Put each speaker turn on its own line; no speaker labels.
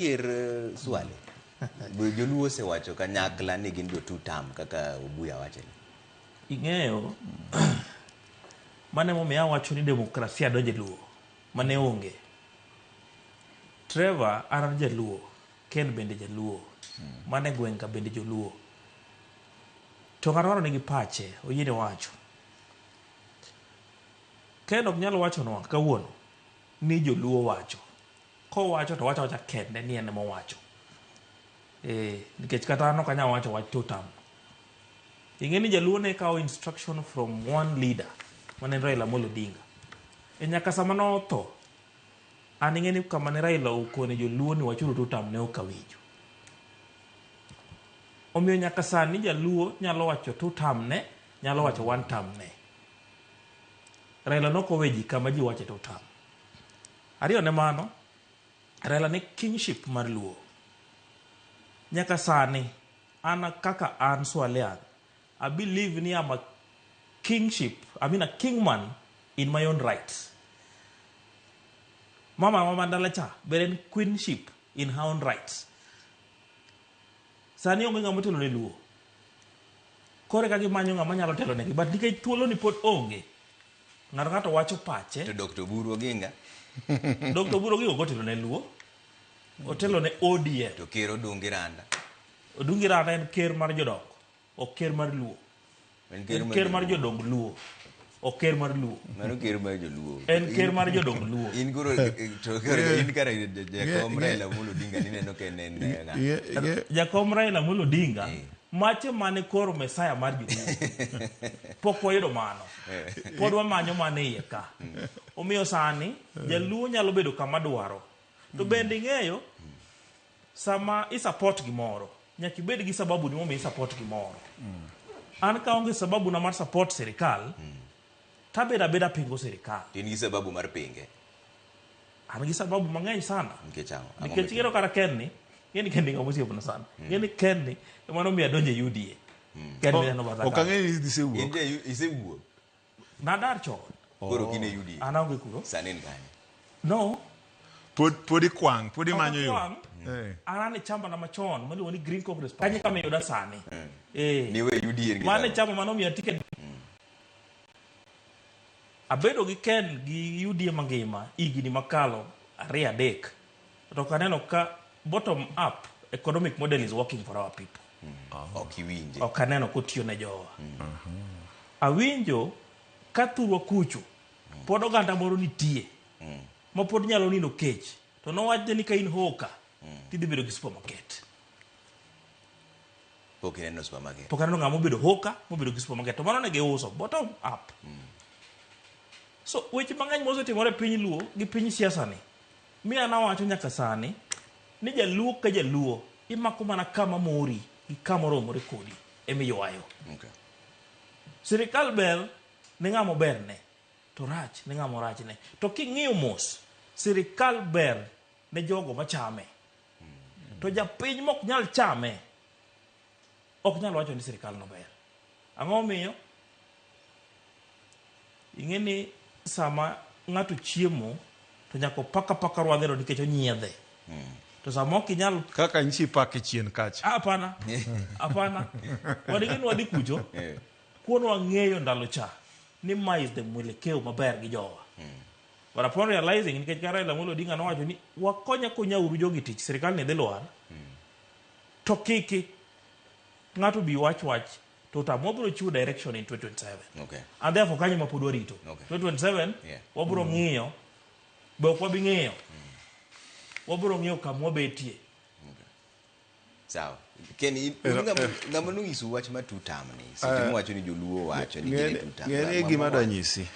Adier Swale, joluo osewacho kanyakla ni gin jo two term kaka Obuya wacho ni.
Ing'eyo, mano emomiyo awacho ni demokrasia donjo e Luo, mane onge. Trevor, an an jaluo, Ken bende jaluo, mane gweng' ka bende joluo. To ng'ato ng'ato nigi pache, oyiene wacho. Ken ok nyal wachonwa kawuono ni joluo wacho. Kowacho to owacho awacha kende ni en ema owacho. Eh, nikech kata an ok anyal wacho wach two term. Ing'e ni jaluo ne kawo instruction from one leader mane en Raila Amolo Odinga. E nyaka sama notho, an ing'e ni kama ne Raila okone joluo ni wachuru two term ne ok awinjo. Omiyo nyaka sani jaluo nyalo wacho two term ne, nyalo wacho one term ne. Raila nok owe ji kama ji wache two term. Ariyo ne mano, Raila ne kingship mar Luo. Nyaka sani, an kaka an Swalean, I believe ni I'm a kingship, I mean a kingman in my own right. Mama wa Mandala cha, be en queenship in her own right. Sani onge ng'ama otelo ne Luo. Koro eka gimanyo ng'ama nyalo telo negi, but nikech thuolo ni pod onge, Ng'ato ng'ato wacho pache.
To Dr. Oburu Oginga?
Dr. Oburu Oginga ok otelo ne Luo. Otelo ne ODM.
To ker Odungi Randa?
Odungi Randa en ker mar jodongo, ok ker mar Luo.
En ker
En
mar
ker mar
joluo.
jodong Luo, ok ker mar Luo.
Mano ker mar joluo.
En ker mar jodong Luo.
In koro to koro in kare jakom Raila Amolo Odinga nineno ka en en ng'a?
Jakom Raila Amolo Odinga mache mane koro Mesaya mar joluo. Pok wayudo mano. Pod wamanyo mano e iye ka. Omiyo sani jaluo nyalo bedo kama dwaro. To bende ing'eyo sama i support gimoro nyaka ibed gi sababu ni momiyo i support gimoro. An ka aonge sababu na mar support sirikal tabedo abeda pingo sirikal.
To in gi sababu mar pinge?
An gi sababu mang'eny sana.
Nikech ang'o? Ang'o
Nikech ing'eyo kata Ken ni, ing'e ni Ken ni ng'ama osiepna sana. Ing'e ni Ken ni ema nomiyo adonjo e UDA. Ken mineno batha
Ok
ka.
ang'eyo ni
In
isewuok.
ja isewuok.
Nadar chon.
Koro ok in e UDA.
An aonge kuro.
Sani in kanye?
No.
Pod pod ikwang', pod imanyo yo.
Akwang'.
Eh.
An an e chamba na machon miluongo ni Green Congress Party. Kanye kama iyuda sani. Eh.
Niwe UDA gi
Mano e
dhano.
chama mane omiya ticket. Abedo gi Ken gi UDA mangima higni makalo ariyo adek to ok aneno ka bottom up economic model is working for our people.
Ok iwinje.
Ok aneno kotiyo ne jowa. Awinjo ka thurwa kucho pod oganda moro nitie ma pod nyalo nindo kech to nowachne ni ka in hoka tidhi bedo gi supermarket.
Pok ineno supermarket.
Pok aneno ng'ama obedo hoka mobedo gi supermarket to mano ne giuso bottom up. So weche mang'eny mosetimore e piny Luo gi piny siasa ni mi an awacho nyaka sani ni jaluo ka jaluo imako mana kama mori gi kama oromore kodi ema iywayo. Sirikal ber ne ng'ama oberne to rach ne ng'ama orachne. To king'iyo mos, sirikal ber ne jogo machame. To japiny mok nyal chame ok nyal wacho ni sirikal no ber. Ang'o momiyo? Ing'e ni sama ng'ato chiemo to nyaka opak apaka rwadheno nikech onyiedhe. To sama ok inyal
Kaka nyichi ipake chien kacha.
Ah, hapana. Hapana. Wadigi ni wadhi kucho. Kuon wang'eyo ndalo cha ni ma is the mwelekeo maber gi jowa. But upon realizing nikech ka Raila Amolo Odinga nowacho ni wakonya konya uru jogi tich sirikal ni dhi lwar. To kiki ng'ato bi wach wach to tam wabiro chiwo direction in 2027. And therefore kanyo ma pod warito. 2027 wabiro ng'iyo be ok wabi ng'iyo. Wabiro ng'iyo kama wabetie.
Sawa. Ken, ng'ama nonyiso wach ma two term ni, seche miwacho ni joluo wacho ni gin e two term.
Ng'e ni gima adwa nyisi.